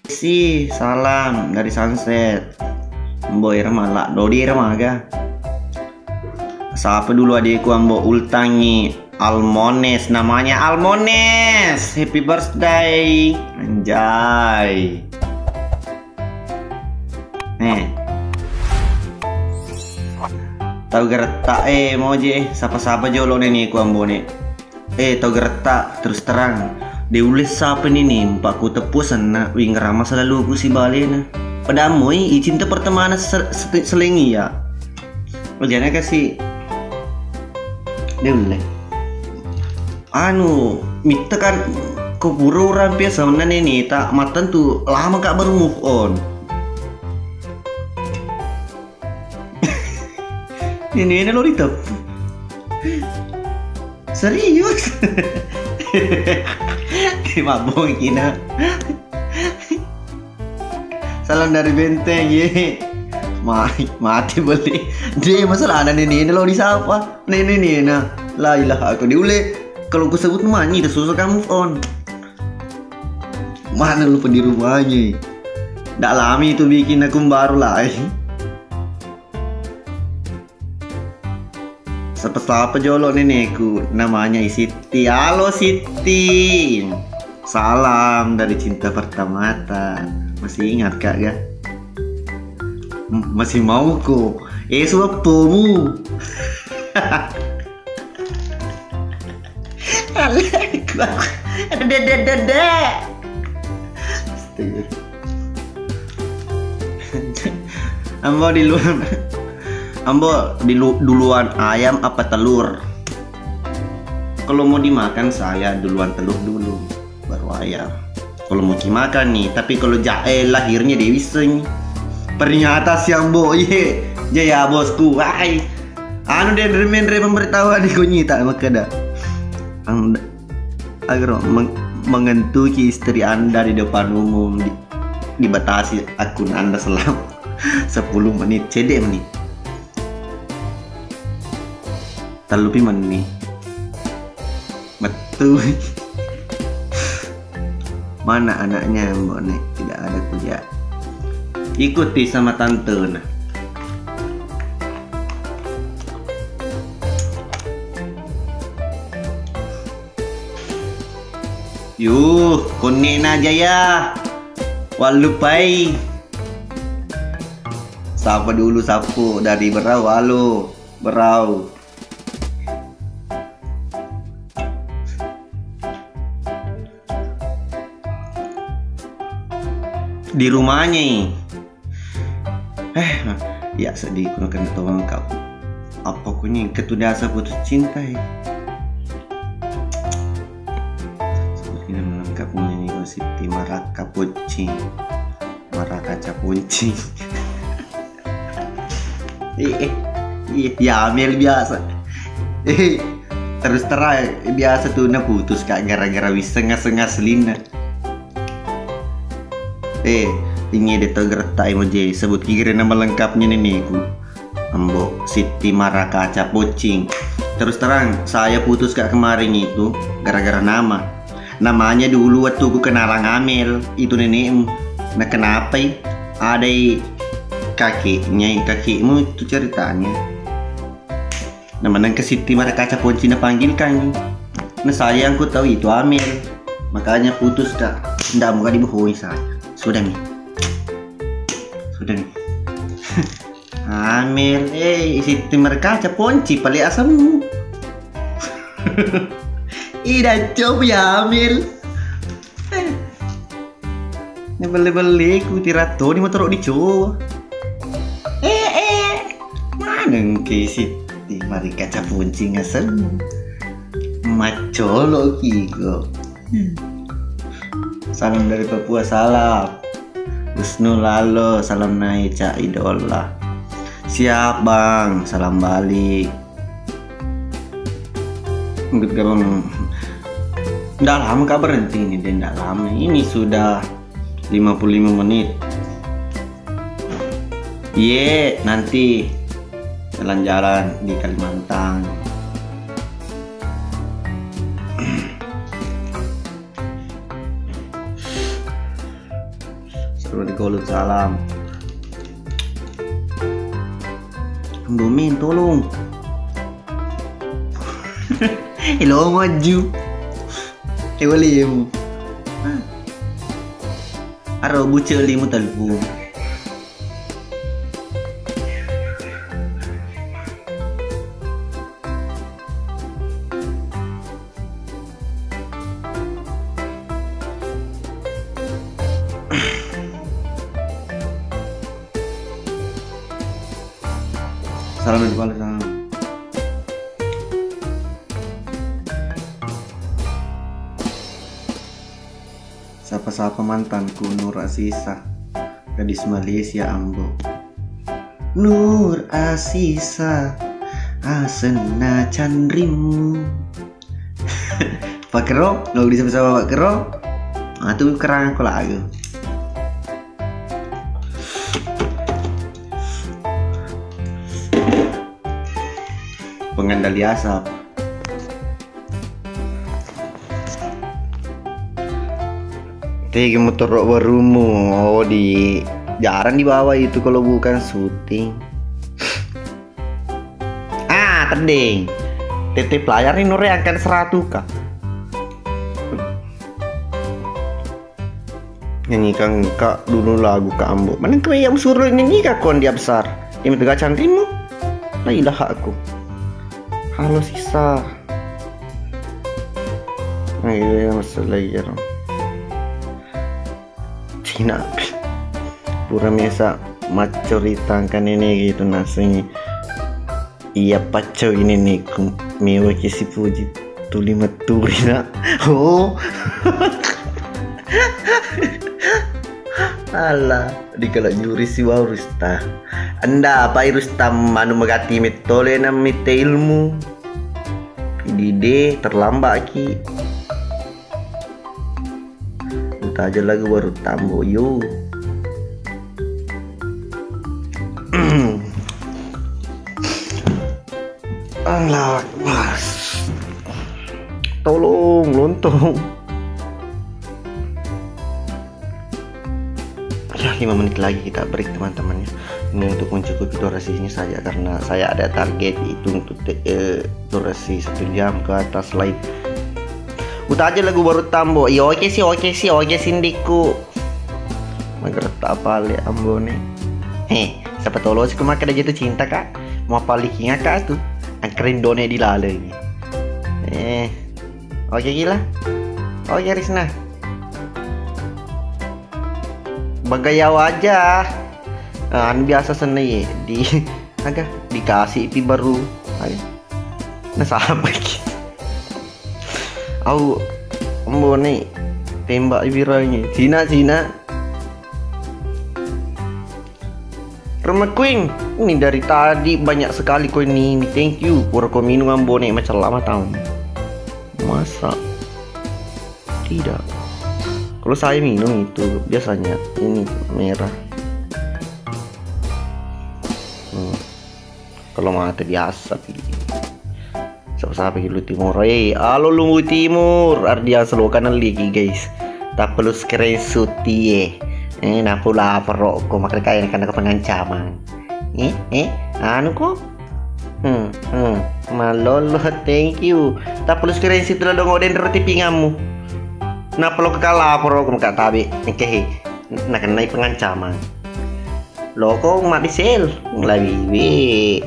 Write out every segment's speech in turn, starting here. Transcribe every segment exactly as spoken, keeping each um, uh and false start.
Si, salam dari Sunset. Ambo, ira mala dodi ira maga. Sapa dulu adikku, Ambo Ultangi Almones, namanya Almones. Happy birthday. Anjay. Eh. Tau geretta, eh, moje, sapa-sapa jolo neneku, Ambo ne. Eh, tau geretta, terus terang. De ulle sapa ni, ni, mpa ku teppu senna, wing rama selalu ku si balena. Padahal moi, icinta pertemanan se-, se-, seleng iya. Ojana kasi. De ulle. Anu, mitta kan ko pura urang piasa onna neneta, mattentu lama ka baru move on. Nenena lo diteppu. Serius? Mabongkina. Salam dari Benteng, ye. Ma-, mati beli. De, masalahna nenena lo disapa. Nenena. La ilaha aku diule. Kalau ku sebut manyi, dah susah kamu move on. Mana lupa di rumahnya. Ndak lami itu bikin akun baru lah. Sapa-sapa jolo neneku, namanya I Sitti. Halo Sitti. Salam dari cinta pertamata. Masih ingat kak ga? M-, masih mau ko. Eh, suappomu. Allahu Akbar. Dede, dede. Astaga. Ambo di lu-, Ambo di lu-, duluan ayam apa telur? Kalau mau dimakan saya duluan telur dulu, baru ayam. Kalau mau dimakan nih, tapi kalau jae lahirnya Dewi Seng. Ternyata si Ambo, iye, jaya bosku, wai. Anu de, menre pemberitahuan di kunyita makkeda. Ang-, agaro meng-, mengentuki istri Anda di depan umum, di-, dibatasi akun Anda selama sepuluh menit, cedde menit. Tellupi menni. Mettu. Mana anaknya, Mbok Nek? Tidak ada kuliah. Ikuti sama tantena. Yuh, konnena aja ya. Wallupai. Sapa dulu, Sappo dari Berau? Halo, Berau. Di rumahnya i. Eh, ya sedih ku nakena tawang kau. Apa ku ni ketu dasa putus cinta i. Seperti nama lengkapnya ni, Sitti Maraka Pucing. Maraka Capuncing. Eh, eh, iya, ya Amel biasa. Eh, terus terang, biasa tuh na putus, Kak, gara-gara wisseng aseng aslinna. Eh, ini ada tau geretak emoji, sebut kira nama lengkapnya neneku. Ambo Sitti Maraka Capuncing. Terus terang, saya putus, Kak, kemarin itu gara-gara nama. Namanya dulu waktu ku kenalang Amel, itu nenekmu. Nah, kenapai? Adai kakeknya, kakekmu itu ceritanya. Nah, menang ke Sitti Maraka Capuncing napanggilkan. Nah, saya yang ku tahu itu Amel. Makanya putus, Kak. Ndak mau dibohongi saya. Sudah nih. Sudah nih. Amel, eh, Sitti Maraka Capuncing, paling asammu. Ida coba ya, Amel. Eh. Ini beli-beli ku tirato di motor di cowok. Eh, eh. Mana ke Sitti Maraka Capuncing asammu? Macolo kiko. Salam dari Papua, salam. Wisnu Lalo, salam naik, Cak Idola. Siap, Bang, salam balik. Mungkin Bang, ndak lama kak berhenti ini, dia ndak lama. Ini sudah lima puluh lima menit. Iye, nanti jalan-jalan di Kalimantan. Terus di kolom salam. Ambo Min, tolong. Elo maju. Ewa limu. Aro buce limu telpon. Salam dari Bali, salam. Sapa-sapa mantanku, Nur Asisa, gadis Malaysia, Ambo. Nur Asisa, asenna canrimu. Pakero, lo di sama-sama pakero. Ah, tu kerang aku lagu. Pengendali asap. Tegi motor barumu, oh, di jarang dibawa itu kalau bukan syuting. Ah, tending. Tete pelayar nih nure angkan seratu kak. Nyanyikan kak dulu lagu kak Ambo. Mana kau yang suruh nyanyi kak kon dia besar. Yang itu gacan rimu. La ilaha aku. Halo sisa. Ayo yang masalah ya. Cina. Pura mesa maccoritangkan ini gitu nasi. Iya pacco ini niku. Mewa ki sipuji tuli maturi nak. Oh. Alah, di kalau juri si wau Rusta. Enda apa Rusta manu magati metole na mite ilmu. Dide terlambat ki. Utaja lagu baru tambo yo. Allahu Akbar. Tolong lontong. Ya, lima menit lagi kita break teman-teman ya. Ini untuk mencukupi durasinya saja karena saya ada target itu untuk te- eh, durasi satu jam ke atas live. Utaja lagu baru tambo. Iya oke sih, oke sih, oke sih ndikku. Magerta pale Ambone. Heh, siapa tolo sih kemaka ada jatuh cinta kak? Mau apa liking kak tuh? Angkerin done di lale. Eh, oke gila. Oke Risna. Bagayau aja. Ah, anu biasa seneng ye di agak dikasih pi baru. Ayo. Nah, sama lagi. Au, Ambone tembak birangi. Cina, Cina. Rema Queen, ini dari tadi banyak sekali koin ini. Thank you. Pura ko minum Ambone macam lama tahun. Masa? Tidak. Kalau saya minum itu biasanya ini merah. Hmm. Kalau mata biasa pi. Siapa-siapa ki Lutimur? Eh, alo Luwu Timur. Ardian selokan lagi guys. Tappa lu screenshot tie. Eh, napula perokko makanya karena pengancaman. Eh, eh, anu ko? Hmm, hmm. Malolo, thank you. Tappa lu screenshot lo dong oden roti pingamu. Nappa lo kekala perokko maka tabe. Engke he. Nakenai pengancaman. Loko mabisel lawiwe.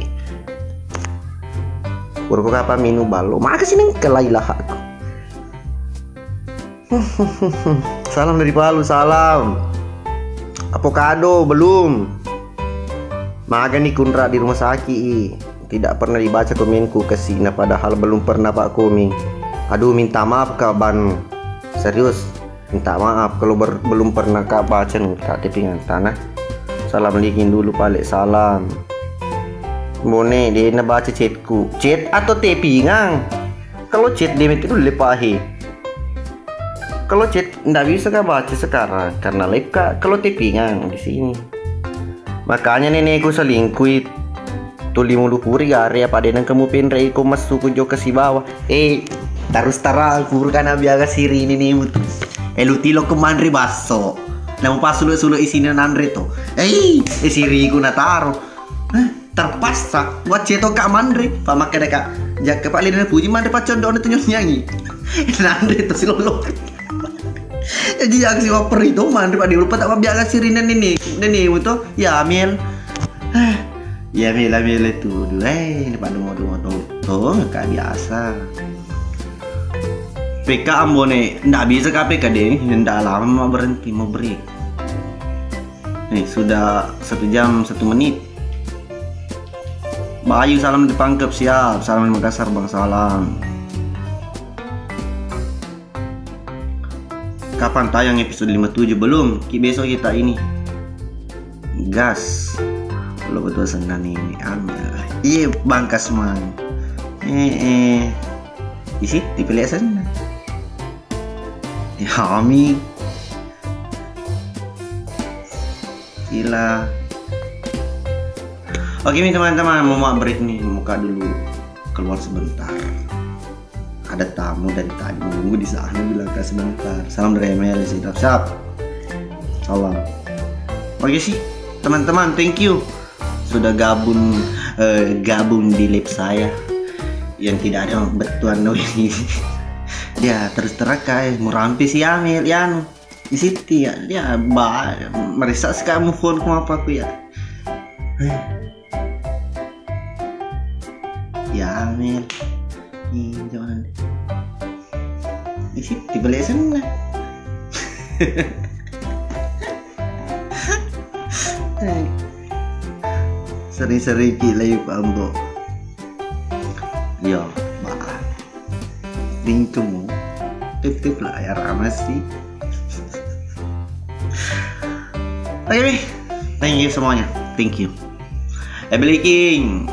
Purko kapa minu ballo. Makasih neng kelai lahaku. Salam dari Palu, salam. Avocado belum. Magani kunra di rumah sakit i. Tidak pernah dibaca komenku kesina padahal belum pernah pak komen. Aduh minta maaf kak Ban. Serius. Minta maaf kalau ber- belum pernah kak baca nih kak tepingan tanah. Salam liking dulu pale salam. Bone dia na baca chatku. Chat atau tepingan? Kalau chat dia itu dulu lepahi. Kalau chat ndak bisa kak baca sekarang karena live kak. Kalau tepingan di sini. Makanya nenekku selingkuh itu tuli mulupuri gare apa deneng kamu penre iko massu ku jokka sibawa. Eh, terus terang purkana biaga siri ini nih mutu. Eh, lu tilo ku manri basso. Namu pasulu-sulu isini nanre to. Eh, eh siriku nataro. Eh, terpaksa wacce to kak manre. Pak makkeda kak, jakka pak lina puji manre paccondo tu nyonyangi. Nanre to silolo. Jadi aku si waper itu manre pak diulupa tak biasa sirine nini. Nini mu to, ya Amel. Eh, ya Amel, Amel itu. Duh, eh, ini pak dungo-dungo to. To, kak biasa. P K Ambone, ndak bisa kak P K deh, ndak lama berhenti mau break. Nih, sudah satu jam, satu menit. Bayu, salam di Pangkep, siap. Salam di Makassar, Bang, salam. Kapan tayang episode lima tujuh? Belum, ki besok kita ini. Gas. Lo betul senang nih, Amel. Iya, Bang Kasman. Eh, eh. Isi, dipilih senang. Ya, Ami. Gila. Oke nih teman-teman, mau mak break nih, mau muka dulu, keluar sebentar. Ada tamu dari tadi menunggu di sana, bilang ke sebentar. Salam dari Emily, siap, siap. Salam. Oke sih teman-teman, thank you sudah gabung, eh, gabung di live saya yang tidak ada betuan ini. Ya terus terang kayak murampi si Amel ya anu. Di situ ya, dia ba merisa sih kamu phone ku apa aku ya. Ya Amel. Ih, jangan. Di situ balik sana. Sering-sering ki live Ambo. Yo, maaf. Ringkemu. Tip-tip lah ya, Ramasi. Oke nih. Thank you semuanya. Thank you. Ebeli King.